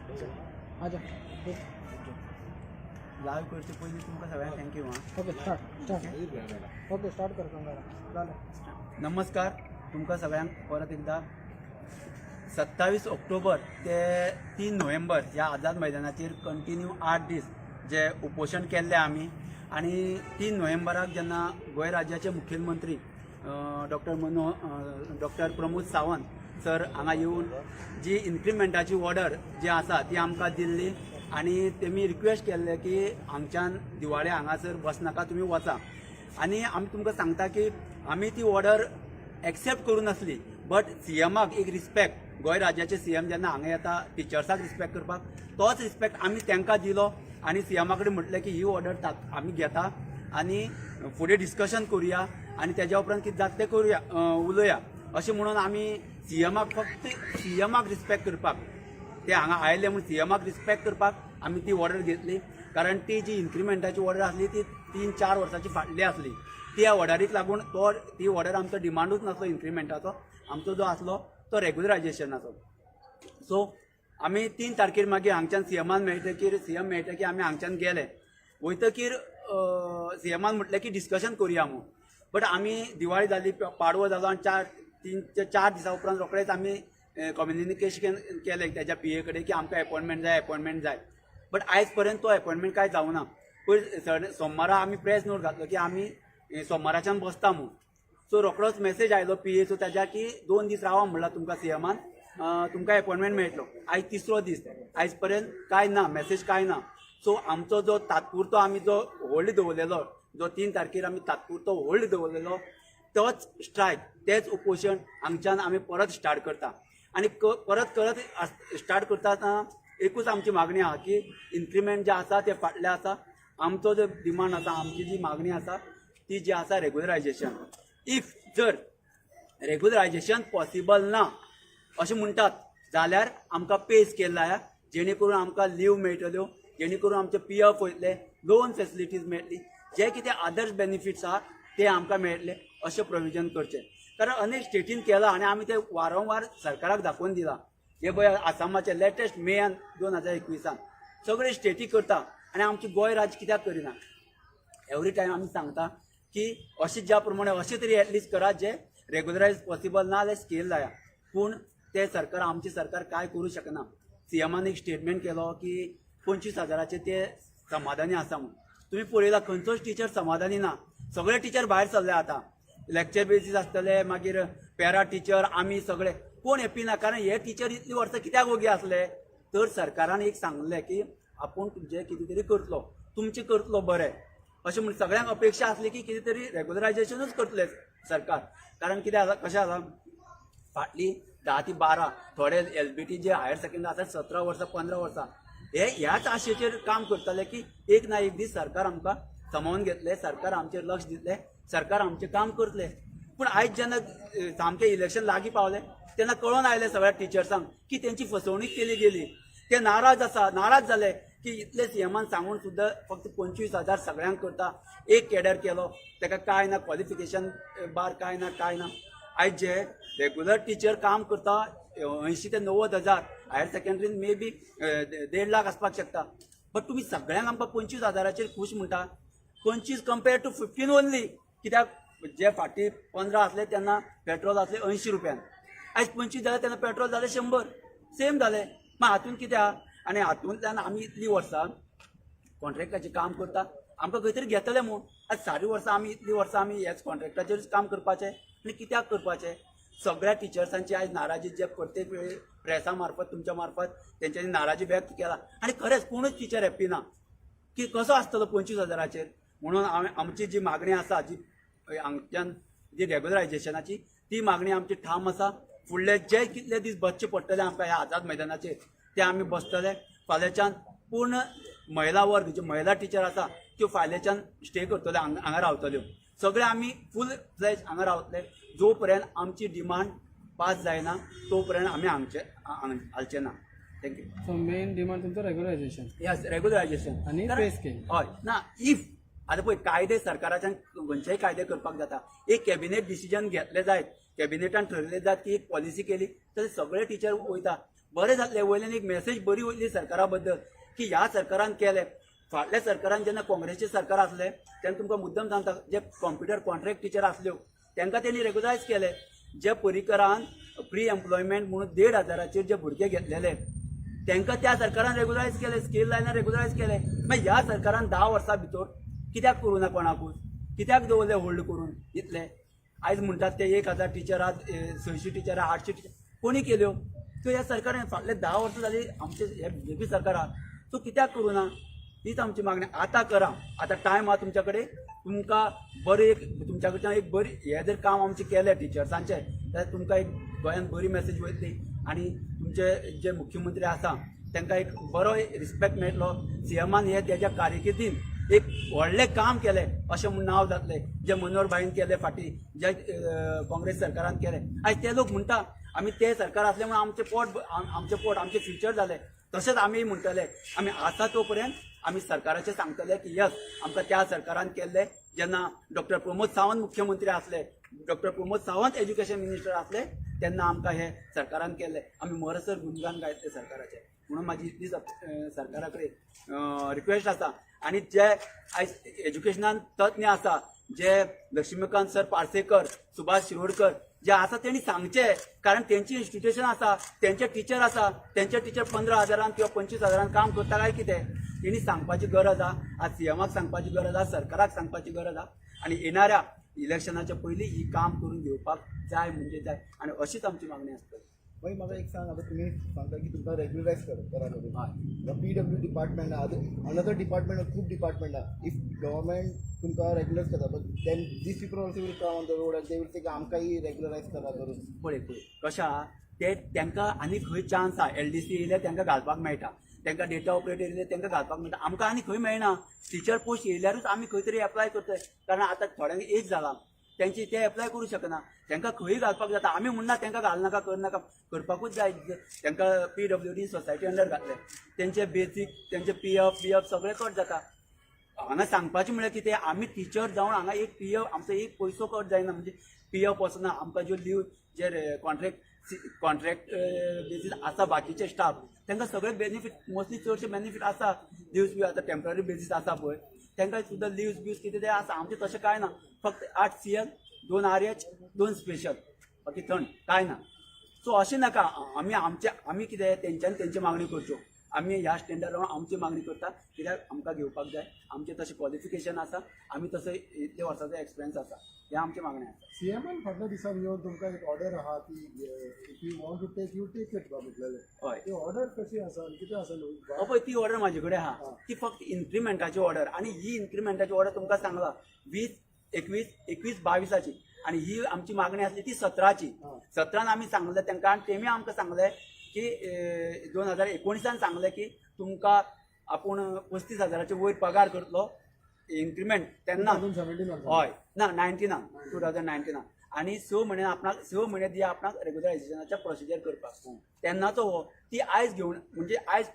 आजा. लायव्ह करचे पयलीं तुमकां सगळ्यांक thank you आं. Okay, start start. Okay, start कर कंगारा. जालें. नमस्कार तुमकां सगळ्यांक परत एकदा. 27 ऑक्टोबर ते 3 नोव्हेंबर ह्या आझाद मैदानाचेर कंटिन्यू 8 दीस जे उपोशण केल्लें आमी आनी 3 नोव्हेंबराक जेन्ना गोंय राज्याचे मुखेलमंत्री डॉक्टर प्रमोद सावंत सर हांगा येवन जी इन्क्रिमेंटाची ऑर्डर जी आसा ती आमकां दिल्ली आनी तेमी रिक्वेस्ट केल्ले की हांगच्यान दिवाळे हांगासर बसनाका, तुमी वचा. आनी आमी तुमकां सांगता की आमी ती ऑर्डर एक्सेप्ट करूं नासली, बट सीएमाक एक रिस्पेक्ट, गोंय राज्याचे सीएम जेन्ना हांगा येता टिचर्साक रिस्पेक्ट करपाक, तोच रिस्पेक्ट आमी तांकां दिलो आनी सीएमा कडेन म्हटलें की ही ऑर्डर आमी घेता आनी फुडें डिस्कशन करुया आनी तेज्या उपरांत कितें जाता तें करुया, उलोवया अशें म्हणून आमी सीएमाक, फक्त सीएमाक रिस्पेक्ट करपाक, ते हांगा आयले म्हूण सीएमाक रिस्पेक्ट करपाक आमी ती ऑर्डर घेतली. कारण ती जी इन्क्रिमेंटाची ऑर्डर आसली ती 3-4 वर्सांची फाटली आसली. त्या ऑर्डरीक लागून तो ती ऑर्डर आमचो डिमांडूच नासलो इन्क्रिमेंटाचो. आमचो जो आसलो तो रेगुलरायजेशनाचो. सो आमी 3 तारखेर मागीर हांगच्यान सीएमान मेळटकीर, सीएम मेळटकीर आमी हांगच्यान गेले. वयतकीर सीएमान म्हटलें की डिस्कशन करुया म्हूण. बट आमी दिवाळी जाली, पाडवो जालो आनी चार 3 ते 4 दिसां उपरांत रोखडेच आमी कम्युनिकेशन केलें तेज्या पीए कडेन की आमकां एपॉयंटमेंट जाय, एपॉयंटमेंट जाय. बट आयज पर्यंत तो एपॉयंटमेंट कांय जावना. पयर सोमारा आमी प्रेस नोट घातलो की आमी सोमाराच्यान बसता म्हूण. सो रोखडोच मेसेज आयलो पीएचो ताज्या की 2 दीस रावा म्हणला तुमकां सीएमान, तुमकां एपॉयंटमेंट मेळटलो. आयज तिसरो दीस, आयज पर्यंत काय ना मेसेज, काय ना. सो आमचो जो तात्पुरतो आमी जो होल्ड दवरलेलो, जो 3 तारखेर आमी तात्पुरतो होल्ड दवरलेलो, तोच स्ट्रायक, तेच उपोशण हांगच्यान आमी परत स्टार्ट करता. आनी परत करत स्टार्ट करता आसतना एकूच आमची मागणी आहा की इन्क्रिमेंट जे आसा ते फाटले आसा. आमचो जो डिमांड आसा, आमची जी मागणी आसा ती जी आसा रेगुलरायजेशन. If जर रेगुलरायजेशन पॉसिबल ना अशें म्हणटात जाल्यार आमकां पे स्केल लाया, जेणे करून आमकां लीव मेळटल्यो, जेणे करून आमचे पीएफ वयतले, लोन फेसिलिटीज मेळटली, जे कितें अदर्स बेनिफिट्स आहा ते आमकां मेळटले अशें प्रोविजन करचें. कारण अनेक स्टेटीन केलां आनी आमी ते वारंवार सरकाराक दाखोवन दिलां. हे पळय, आसामाचे लेटेस्ट मेयान 2021आन सगळे स्टेटी करता आनी आमचें गोंय राज्य कित्याक करिना? एवरी टायम आमी सांगता की अशें ज्या प्रमाणे अशें तरी एटलिस्ट करा, जे रेगुलरायज पॉसिबल ना जाल्यार स्केल लाया. पूण ते सरकार, आमचें सरकार काय करूं शकना. सीएमान एक स्टेटमेंट केलो की 25 हजाराचे ते समाधानी आसा म्हूण. तुमी पळयला, खंयचोच टिचर समाधानी ना. सगळे टिचर भायर सरले. आतां लेक्चर बेसीस आसतले, मागीर पॅरा टिचर, आमी सगळे कोण हॅपी ना. कारण हे टिचर इतली वर्सां कित्याक ओगी आसले? तर सरकारान एक सांगलें की आपूण तुमचें कितें तरी करतलो, तुमचें करतलो बरें अशें म्हूण सगळ्यांक अपेक्षा आसली की कितें तरी रेगुलरायजेशनूच करतले सरकार. कारण कितें आसा, कशें आसा, फाटली 10 ते 12, थोडे एलबीटी जे हायर सेकंडरी आसा, 17 वर्सां, 15 वर्सां हे ह्याच आशेचेर काम करताले की एक ना एक दीस सरकार आमकां समावून घेतले, सरकार आमचेर लक्ष दितले, सरकार आमचें काम करतले. पूण आयज जेन्ना सामकें इलेक्शन लागीं पावलें तेन्ना कळोन आयलें सगळ्या टिचर्सांक की तेंची फसवणूक केली गेली. ते नाराज आसा, नाराज जाले की इतले सीएमान सांगून सुद्दां फक्त 25,000 सगळ्यांक करता, एक केडर केलो, ताका काय ना क्वॉलिफिकेशन बार, काय ना काय ना. आयज जे रेगुलर टिचर काम करता 80 ते 90 हजार, हायर सेकंडरीन मे बी 1.5 लाख आसपाक शकता. बट तुमी सगळ्यांक आमकां 25 हजाराचेर खूश म्हणटा. 25 कंपेर टू 15 ओनली. कित्याक जे फाटीं 15 आसले तेन्ना पेट्रोल आसले 80 रुपयान, आयज 25 जाले तेन्ना पेट्रोल जालें 100, सेम जालें. मागीर हातून कितें आहा? आनी हातूंतल्यान आमी इतलीं वर्सां कॉन्ट्रॅक्टाचेर काम करता, आमकां खंय तरी घेतले म्हूण. आज सारी वर्सां आमी, इतलीं वर्सां आमी ह्याच कॉन्ट्रॅक्टाचेरूच काम करपाचें आनी कित्याक करपाचें? सगळ्या टिचर्सांची आयज नाराजी, जे प्रत्येक वेळी प्रेसा मार्फत, तुमच्या मार्फत तेंच्यांनी नाराजी व्यक्त केला. आनी खरेंच कोणूच टिचर हॅप्पी ना की कसो आसतलो 25 हजाराचेर म्हणून. आमची जी मागणी आसा, जी हांगच्यान जी रेगुलरायजेशनाची, ती मागणी आमची ठाम आसा. फुडले जे कितले दीस बसचे पडटले आमकां ह्या आझाद मैदानाचेर ते आमी बसतले. फाल्यांच्यान पूर्ण महिला वर्ग, ज्यो महिला टिचर आसा त्यो फाल्यांच्यान स्टे करतल्यो, हांगा हांगा रावतल्यो. सगळे आमी फूल फ्लॅज हांगा रावतले. जो पर्यंत आमची डिमांड पास जायना तो पर्यंत आमी हांगचे हालचे ना. Thank you. So main demand तुमचं रेग्युलरायझेशन. यस, रेगुलरायझेशन. आणि pay scale. हय ना, if आतां पळय, कायदे सरकाराच्यान खंयचेय कायदे करपाक जाता. एक कॅबिनेट डिसिजन घेतले जायत, कॅबिनेटान ठरयलें जात की एक पॉलिसी केली तर सगळे टिचर वयता. बरें जातलें. वयल्यान एक मेसेज बरी वयतली सरकारा बद्दल की ह्या सरकारान केलें. फाटल्या सरकारान जेन्ना काँग्रेसचें सरकार आसलें तेन्ना तुमकां मुद्दम सांगता, जे कॉम्प्युटर कॉन्ट्रॅक्ट टिचर आसल्यो तांकां तेणी रेगुलरायज केले. जे पर्रीकरान प्री एम्प्लॉयमेंट म्हणून 1,500चेर जे भुरगे घेतलेले तांकां त्या सरकारान रेगुलरायज केले, स्केल लायनार रेगुलरायज केले. मागीर ह्या सरकारान 10 वर्सां भितर कित्याक करूं ना? कोणाकूच कित्याक दवरले होल्ड करून इतले? आयज म्हणटात ते 1000 टिचरां, 600 टिचरां, 800 टिचर कोणी केल्यो? सो ह्या सरकारान फाटले 10 वर्सां जाली आमचे हे बीजेपी सरकारान, सो कित्याक करूं ना? हीच आमची मागणी. आतां करा, आतां टायम आहा तुमच्या कडेन. तुमकां बरें एक तुमच्या कडच्यान एक बरी हें जर काम आमचें केलें टिचर्सांचें जाल्यार तुमकां एक गोंयांत बरी मेसेज वयतली आनी तुमचे जे मुख्यमंत्री आसा तांकां एक बरो रिस्पेक्ट मेळटलो. सीएमान हे तेज्या कारकिर्दीन एक व्हडलें काम केलें अशें म्हूण नांव जातलें. जें मनोहर भाईन केलें फाटीं, जे काँग्रेस सरकारान केलें, आयज ते लोक म्हणटा आमी ते सरकार आसले म्हणून आमचें पोट, आमचें फ्युचर जालें. तशेंच आमी म्हणटले, आमी आसा तो पर्यंत आमी सरकाराचें सांगतले की यस, आमकां त्या सरकारान केल्लें जेन्ना डॉक्टर प्रमोद सावंत मुख्यमंत्री आसले, doctor Pramod Sawant education minister आसले, तेन्ना आमकां हे सरकारान केल्लें. आमी मरसर गुणगान गायतले सरकाराचें. म्हणून म्हाजी इतलीच सरकारा कडेन रिक्वेस्ट आसा आनी जे आयज एज्युकेशनान तज्ञ आसा, जे लक्ष्मीकांत सर पार्सेकर, सुभाष शिरोडकर जे आसा, तेणी सांगचे, कारण तेंची इन्स्टिट्युशन आसा, तेंचे टिचर आसा. तेंचे टिचर 15 हजारान किंवा 25 हजारान काम करता काय कितें, तेणी सांगपाची गरज आहा. आज सीएमाक सांगपाची गरज आहा, सरकाराक सांगपाची गरज आहा आनी येणाऱ्या इलेक्शनाच्या पयलीं ही काम करून घेवपाक जाय म्हणजे जाय आनी अशीच आमची मागणी आसतली. मागीर म्हाका एक सांग, आतां तुमी सांगता की तुमकां रेग्युलरायज करा करून. हय. पीडब्ल्यू डिपार्टमेंट आहा, अनदर डिपार्टमेंट, खूब डिपार्टमेंट आहा. If government तुमकां रेग्युलरायज करता, but then these people also will come on the road and they will say आमकांय रेग्युलरायज करा करून. पळय पळय, कशें आहा ते, तांकां आनी खंय चान्स आहा? एलडीसी येयल्यार तांकां घालपाक मेळटा, तांकां डेटा ऑपरेटर येयल्यार तांकां घालपाक मेळटा. आमकां आनी खंय मेळना. टिचर पोस्ट येयल्यारूच आमी खंय तरी एप्लाय करतले, कारण आतां थोड्यांक एज जाला तेंची, ते एप्लाय करूं शकना. तांकां खंय घालपाक जाता. आमी म्हणना तांकां घालनाका, करनाका, करपाकूच जाय. तांकां पीडब्ल्यूडी सोसायटी अंडर घातले, तेंचे बेसीक, तेंचे पीएफ बीएफ सगळें कट जाता. हांगा सांगपाचें म्हळ्यार कितें, आमी टिचर जावन हांगा एक पीएफ, आमचो एक पयसो कट जायना. म्हणजे पीएफ वचना आमकां. ज्यो लीव, जे कॉन्ट्रॅक्ट बेसीस आसा बाकीचे स्टाफ, तांकां सगळे बेनिफीट, मोस्टली चडशे बेनिफीट आसा. लिव्स बी आतां टेंपररी बेसीस आसा पळय, तांकां सुद्दां लिव्स बिव्स कितें तें आसा. आमचें तशें कांय ना. फक्त 8 सीएल, 2 आरएच, 2 स्पेशल, बाकी थंड कांय ना. सो अशें नाका. आमी आमचे, आमी कितें तेंच्यान तेंची मागणी करच्यो. आमी ह्या स्टँडार रावन आमची मागणी करता, कित्याक आमकां घेवपाक जाय. आमचें तशें क्वॉलिफिकेशन आसा, आमी तसो इतले वर्साचो एक्सपिरियन्स आसा. हें आमची मागणी आसा. सीएमान फाटल्या दिसान येवन तुमकां एक ऑर्डर आहा की if you want to take, you take it म्हटलेलें. हय. ती ऑर्डर कशी आसा आनी कितें आसा न्हू? पळय, ती ऑर्डर म्हाजे कडेन आहा. ती फक्त इन्क्रिमेंटाची ऑर्डर आनी ही इन्क्रिमेंटाची ऑर्डर तुमकां सांगला 20 21, 21 22ची आनी ही आमची मागणी आसली ती 17ची. 17न आमी सांगलें तांकां आनी तेमी आमकां सांगलें की 2019न सांगलें की तुमकां आपूण 35 हजाराचे वयर पगार करतलो इन्क्रिमेंट तेन्ना. 2017. हय, ना, 19नान, 2019नान. आनी 6 म्हयने आपणाक, 6 म्हयने दिया आपणाक रेगुलरायझेशनाच्या प्रोसिजर करपाक. तेन्नाचो हो ती आयज घेवन, म्हणजे आयज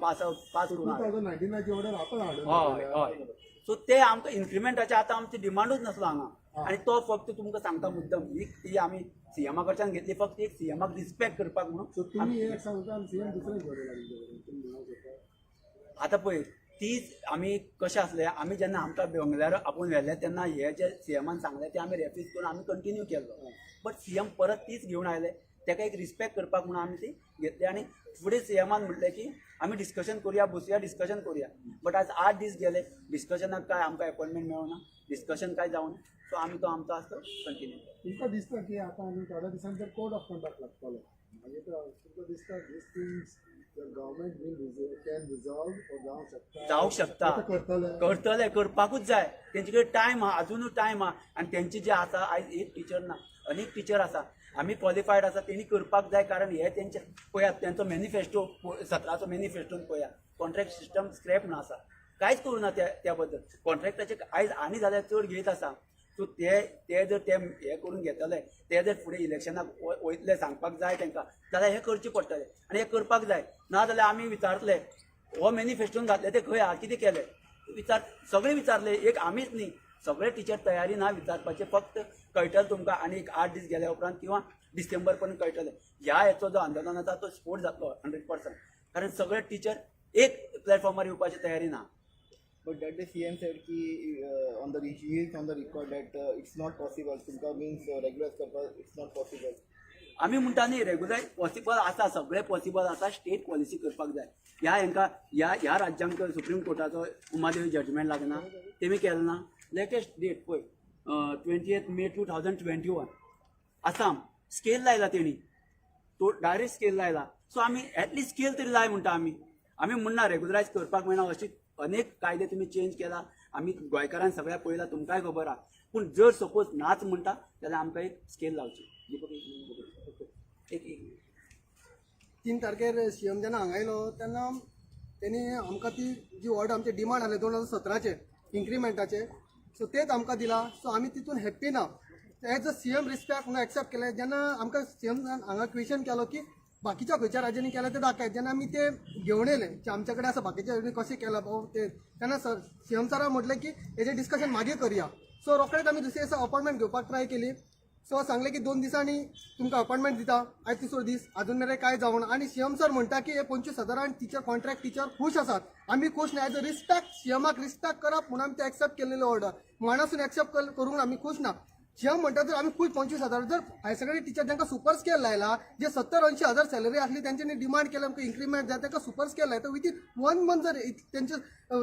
पास पास टू करून हाडल्या. थावजंड नायन्टीनाची ऑर्डर आतां हाडून. हय हय सो ते आमकां इन्क्रिमेंटाचे आतां आमचे डिमांडूच नासलो हांगा. आनी तो फक्त तुमकां सांगता मुद्दम, ही ती आमी सीएमा कडच्यान घेतली फक्त एक सीएमाक रिस्पेक्ट करपाक सो म्हणून. तुमी एक सांगता आनी सीएम दुसरें घेवन लागले, तुमी म्हणूंक सोदता. आतां पळय, तीच आमी कशें आसले, आमी जेन्ना आमकां बंगल्यार आपोवन व्हेले तेन्ना हे जे सीएमान सांगलें ते आमी रेफ्यूज करून आमी कंटिन्यू केल्लो. बट सीएम परत तीच घेवन आयले, ताका एक रिस्पेक्ट करपाक म्हणून आमी ती घेतली. आनी फुडें सीएमान म्हटलें की आमी डिस्कशन करुया, बसुया, डिस्कशन करुया. बट आज 8 दीस गेले, डिस्कशनाक काय आमकां एपॉयंटमेंट मेळना, डिस्कशन काय जावना. सो आमी तो आमचो आसतो कंटिन्यू. तुमकां दिसता की आतां आनी थोड्या दिसान तर कोड ऑफ कंडक्ट लागतलो, मागीर तुमकां दिसता these things the government will can resolve or जावंक शकता? जावंक शकता. आतां करतले? करतले, करपाकूच जाय. तेंचे कडेन टायम आहा, अजुनूय टायम आहा. आनी तेंचे जे आसा, आयज एक टिचर ना, अनेक टिचर आसा. आमी क्वॉलिफायड आसा, तेणी करपाक जाय. कारण हे तेंचे पळयात, तेंचो मॅनिफेस्टो, 17चो मॅनिफेस्टोन पळयात, कॉन्ट्रॅक्ट सिस्टम स्क्रॅप म्हणून आसा. कांयच करूं ना त्या त्या बद्दल. कॉन्ट्रॅक्टाचे आयज आनी जाल्यार चड घेयत आसा. सो ते ते जर ते हे करून घेतले, ते जर फुडें इलेक्शनाक वयतले सांगपाक जाय तांकां, जाल्यार हें करचें पडटलें आनी हें करपाक जाय. ना जाल्यार आमी विचारतले, हो मॅनिफेस्टोन घातले ते खंय आहा, कितें केलें? विचार सगळे विचारले, एक आमीच न्ही, सगळे टिचर तयारी ना विचारपाचे. फक्त कळटलें तुमकां आनी एक 8 दीस गेल्या उपरांत किंवा डिसेंबर पर्यंत कळटलें. ह्या हेचो जो आंदोलन आसा तो स्फोट जातलो 100%, कारण सगळे टिचर एक प्लॅटफॉर्मार येवपाची तयारी ना. But that day CM said की on the he is on the record that it's not possible. तुमकां means regularize करपाक it's not possible. आमी म्हणटा न्ही, रेगुलर पॉसिबल आसा, सगळें पॉसिबल आसा, स्टेट पॉलिसी करपाक जाय. ह्या हेंकां ह्या ह्या राज्यांक सुप्रीम कोर्टाचो उमादेवी जजमेंट लागना, तेमी केलें ना. लेटेस्ट डेट पळय, 28 May 2021, Assam scale लायला तेणी, तो डायरेक्ट स्केल लायला. सो आमी एटलिस्ट स्केल तरी लाय म्हणटा आमी. आमी म्हणना रेगुलरायज करपाक मेळना, अशी अनेक कायदे तुमी चेंज केला, आमी गोंयकारान सगळ्या पळयला, तुमकांय खबर आहा. पूण जर सपोज नाच म्हणटा जाल्यार आमकां एक स्केल लावची. दीपक, एक एक एक. 3 तारखेर सीएम जेन्ना हांगा येयलो तेन्ना तेणी आमकां ती जी ऑर्डर आमचे डिमांड आसले 2017चे इन्क्रिमेंटाचे, सो तेच आमकां दिला. सो आमी तितून हॅप्पी ना. एज अ सीएम रिस्पेक्ट म्हणून एक्सेप्ट केलें. जेन्ना आमकां सीएम हांगा क्वेश्चन केलो की बाकीच्या खंयच्या राज्यांनी केलें तें दाखय, जेन्ना आमी ते घेवन येयले जे आमच्या कडेन आसा बाकीच्या राज्यांनी कशें केलां बाबा ते, तेन्ना सर सीएम सरान म्हटलें की हेजें डिस्कशन मागीर करया. सो रोखडेच आमी दुसरे दिसा अपॉयंटमेंट घेवपाक ट्राय केली. सो सांगलें की 2 दिसांनी तुमकां अपॉयंटमेंट दिता. आयज तिसरो दीस, अजून मेरेन काय जावना. आनी सीएम सर म्हणटा की हे 25,000 टिचर, कॉन्ट्रॅक्ट टिचर खूश आसात, आमी खूश ना. एज अ रिस्पेक्ट, सीएमाक रिस्पेक्ट करप म्हणून आमी ते एक्सेप्ट केलेले ऑर्डर मानासून एक्सेप्ट करूंक आमी खूश ना. सीएम म्हणटा जर आमी खूश 25,000, जर हायर सेकंडरी टिचर जांकां सुपर स्केल लायला, जे 70-80 हजार सॅलरी आसली, तेंच्यांनी डिमांड केलं आमकां इन्क्रीमेंट जाय, तांकां सुपर स्केल लायता, विथीन वन मंथ जर तेंचे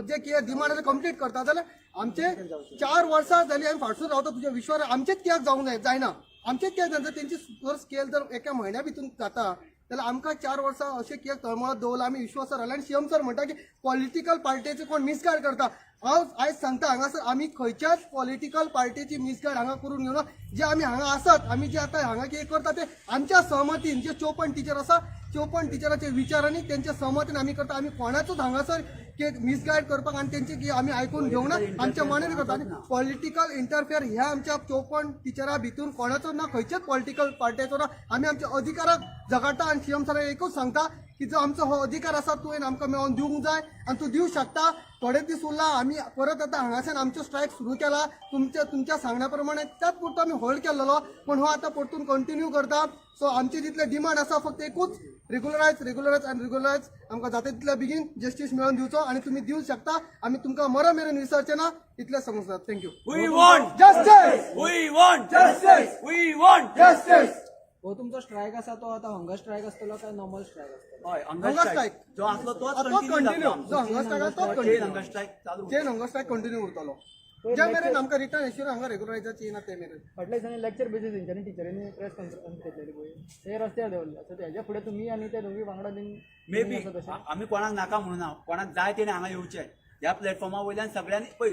जे कितें डिमांड आसा कंप्लीट करता जाल्यार आमचे 4 वर्सां जाली आमी फाटसून रावता तुज्या विश्वार, आमचेच कित्याक जावंक जाय जायना, आमचेच कित्याक जायना? जर तेंची सुपर स्केल जर एका म्हयन्या भितून जाता जाल्यार आमकां 4 वर्सां अशें कित्याक तळमळत दवरला? आमी विश्वासार रावले. आनी सीएम सर म्हणटा की पॉलिटिकल पार्टीचे कोण मिसगायड करता. हांव आयज सांगता हांगासर, आमी खंयच्याच पॉलिटिकल पार्टीची मिसगायड हांगा करून घेवना. जे आमी हांगा आसात, आमी जे आतां हांगा कितें करता ते आमच्या सहमतीन, जे 54 टिचर आसा, 54 टिचराच्या विचारांनी, तेंच्या सहमतीन आमी करता. आमी कोणाचोच हांगासर मिसगायड करपाक आनी तेंचे की आमी आयकून घेवना, आमच्या मनान करता. आनी पॉलिटिकल इंटरफेअर ह्या आमच्या 54 टिचरा भितून कोणाचो ना, खंयच्याच पॉलिटिकल पार्टीचो ना. आमी आमच्या अधिकाराक झगडटा आनी सीएम सराक एकूच सांगता की जो आमचो हो अधिकार आसा तुवें आमकां मेळोवन दिवंक जाय आनी तूं दिवंक शकता. थोडे दीस उरला, आमी परत आतां हांगाच्यान आमचो स्ट्रायक सुरू केला. तुमच्या तुमच्या सांगण्या प्रमाणे त्याच पुरतो आमी होल्ड केल्लो, पूण हो आतां परतून कंटिन्यू करता. सो आमचे जितले डिमांड आसा फक्त एकूच, रेगुलरायज, रेगुलरायज आनी रेगुलरायज. आमकां जाता तितले बेगीन जस्टीस मेळोवन दिवचो आनी तुमी दिवंक शकता. आमी तुमकां मर मेरेन विसरचे ना इतलें सांगूंक. Thank you. We want justice. We want justice. We want justice. हो तुमचो स्ट्रायक आसा तो आतां हंगर स्ट्रायक आसतलो काय नॉर्मल स्ट्रायक आसतलो? हय, हंगर हंगर स्ट्रायक. स्ट्रायक जो आसलो तोच तोच कंटिन्यू, जो हंगर स्ट्रायक आसा तोच चेन कंटिन्यू. हंगर स्ट्रायक चालू. चेन हंगर स्ट्रायक कंटिन्यू उरतलो ज्या मेरेन आमकां रिटर्न एश्युर हांगा रेगुलरायजाची येना ते मेरेन. फाटल्या दिसांनी लेक्चर बेजीस तेंच्यांनी टिचरींनी प्रेस कॉन्फरन्स घेतलेली पळय, ते रस्त्यार देंवले, सो तेज्या फुडें तुमी आनी ते दोगी वांगडा बीन मे बी. आसा तशें? आमी कोणाक नाका म्हणूना, कोणाक जाय तेणे हांगा येवचें. ह्या प्लॅटफॉर्मा वयल्यान सगळ्यांनी पळय,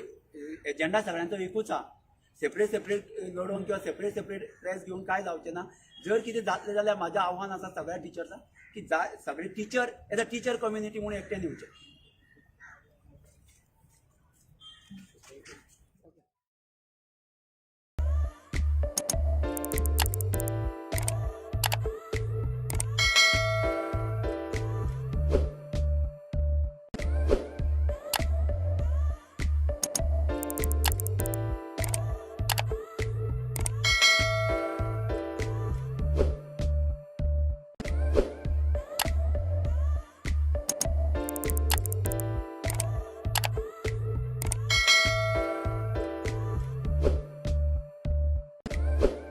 एजेंडा सगळ्यांचो एकूच आहा. सेपरेट सेपरेट लडोवन किंवा सेपरेट सेपरेट प्रेस घेवन कांय जावचें ना. जर कितें जातलें जाल्यार म्हाजें आव्हान आसा सगळ्या टिचर्सांक की जाय सगळे teacher as a teacher community म्हणून एकट्यान येवचें.